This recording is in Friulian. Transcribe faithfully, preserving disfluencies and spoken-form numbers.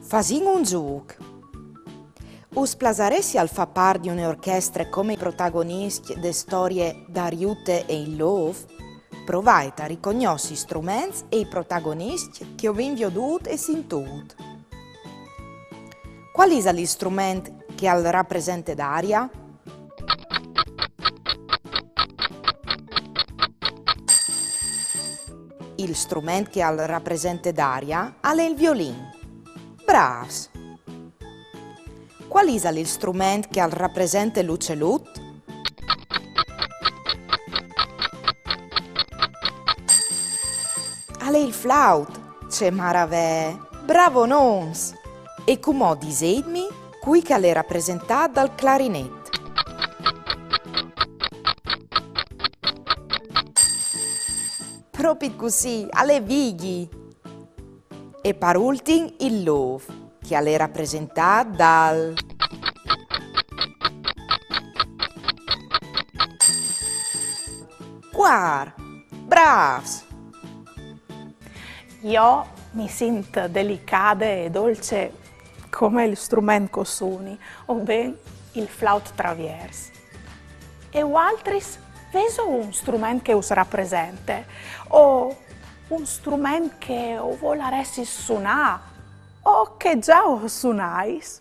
Fasìn un zûc. Us plasaressial fâ part di une orchestre come i protagoniscj de storie Dariute e il lôf? Provait a ricognossi i struments e i protagoniscj che o vin viodût e sintût. Cuâl isal il strument che al rapresente Daria? Il strument che al rapresente Daria al è il violin. Brâfs! Cuâl isal il strument che al rapresente l'ucelut? Al è il flaut! Ce maravee! Bravonons! E cumò diseitmi cui che al è rapresentât dal clarinet. Propit cussì, al è Vigji! E par ultin il lôf, che al è rapresentât dal cuar. Brâfs! Jo mi sint delicade e dolce come il strument che o suni, o ben il flaut traviers. E vualtris, vêso un strument che us rapresente, o un strument che o volaressis sunâ, o che za o sunais?